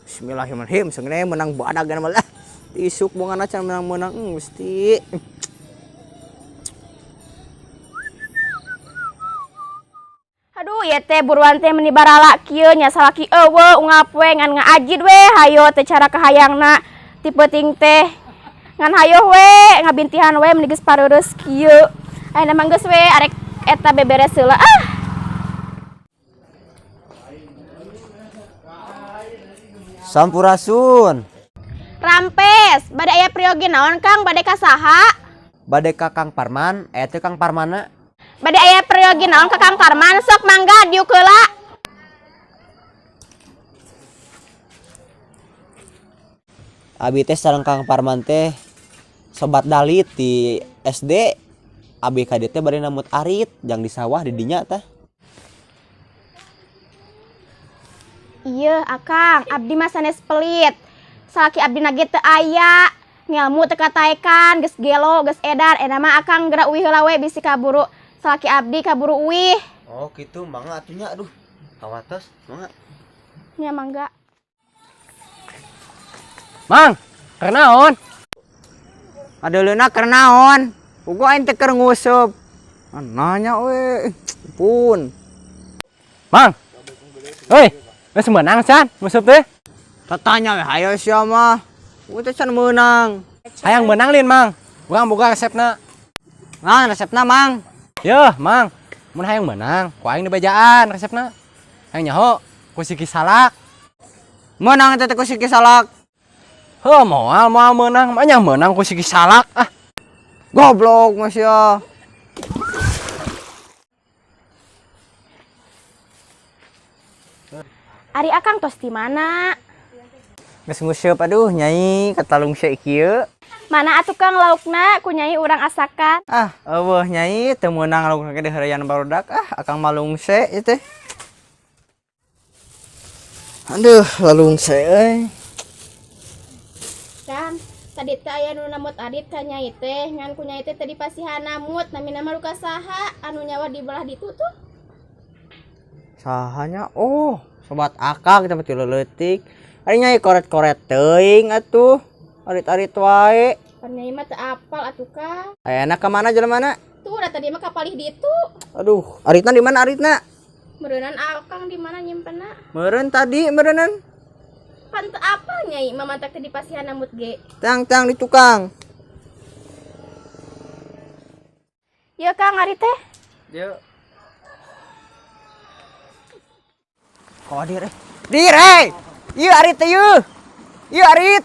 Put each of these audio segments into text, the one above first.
Bismillahirrahmanirrahim. Sebenarnya menang badag mah lah. Isuk bongana can menang-menang mesti. Aduh, ieu teh buruan teh meni barala kieu nya salaki eueuh ungap we ngan ngaajid we hayo teh cara kahayangna ti peuting teh. Ngan hayo we ngabintihan we meni geus pareureus kieu. Ayeuna mah geus we arek eta beberes heula ah. Sampurasun. Rampes, bade aya priyogi naon Kang, bade ka saha? Bade ka Kang Parman, aya teh Kang Parmana. Bade aya priyogi naon ka Kang Parman, sok mangga diuk heula. Abi teh sareng Kang Parman teh sobat dalit di SD. Abi ka dieu teh bade namut arit jang di sawah di dinya tah. Iya, Akang, abdi mah sanes pelit. Salaki abdi na ge teu aya, ngelmu teu kataekan, geus gelo, geus edar. Eta mah Akang geura uih heula we bisi kaburu. Salaki abdi kaburu uih. Oh, kitu mangga atuh nya, aduh. Kawatos, mangga. Nya mangga. Mang, keur naon? Adeuleuna keur naon? Puguh aing teh keur nguseup. Nanya we. Pun. Mang. Hoi, geus meunang can nguseup teh? Tatanya we hayo sia mah. Puguh teh can meunang. Hayang meunang lin, Mang. Urang boga resepna. Mang, resepna, Mang. Yeuh, Mang. Mun hayang meunang, ku aing dibejaan resepna. Hayang nyaho ku siki salak. Meunang teh ku siki salak. Heuh, moal moal meunang, mah nya meunang ku siki salak ah. Goblok mah sia. Ari Akang tos di mana? Geus nguseup aduh nyai katalung se kieu. Mana atuh Kang laukna ku nyai urang asakan? Ah, eueuh nyai teu meunang laukna ge diheureyan barudak ah Akang malungse ieu teh. Aduh, lalungse euy. Kang, tadi teh aya nu namut adit ka nyai teh, ngan ku nyai teh teu dipasihan namut, namina mah luka saha anu nyawa di belah ditu tuh. Sahanya? Oh, sobat Akang teh mah ti leutik. Ari nyai koret-koret teuing atuh. Arit-arit wae. Pan nyai mah teu apal atuh Kang. Ayeuna ka mana jelema na? Tuh, da tadi mah kapalih ditu. Aduh, aritna di mana aritna? Meureunnan Akang di mana nyimpenna? Meureun tadi meureunnan. Pan teu apal nyai mah mantak teh dipasihan namut ge. Tang-tang di tukang. Ieu Kang ari teh. Ieu. Kok dir eh? Dir eh. Ieu arit teh ieu. Ieu arit.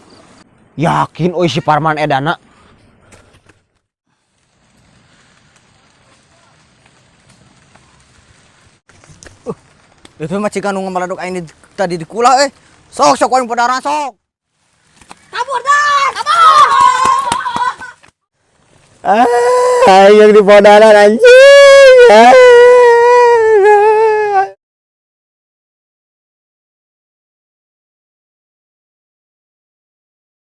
Yakin euy si Parman edana. Itu mah ciga nu ngamaladuk aing tadi di kula euy. Sok sok aing podaran sok. Kabur dah. Kabur. Ah, aing di podaran anjing. Ah.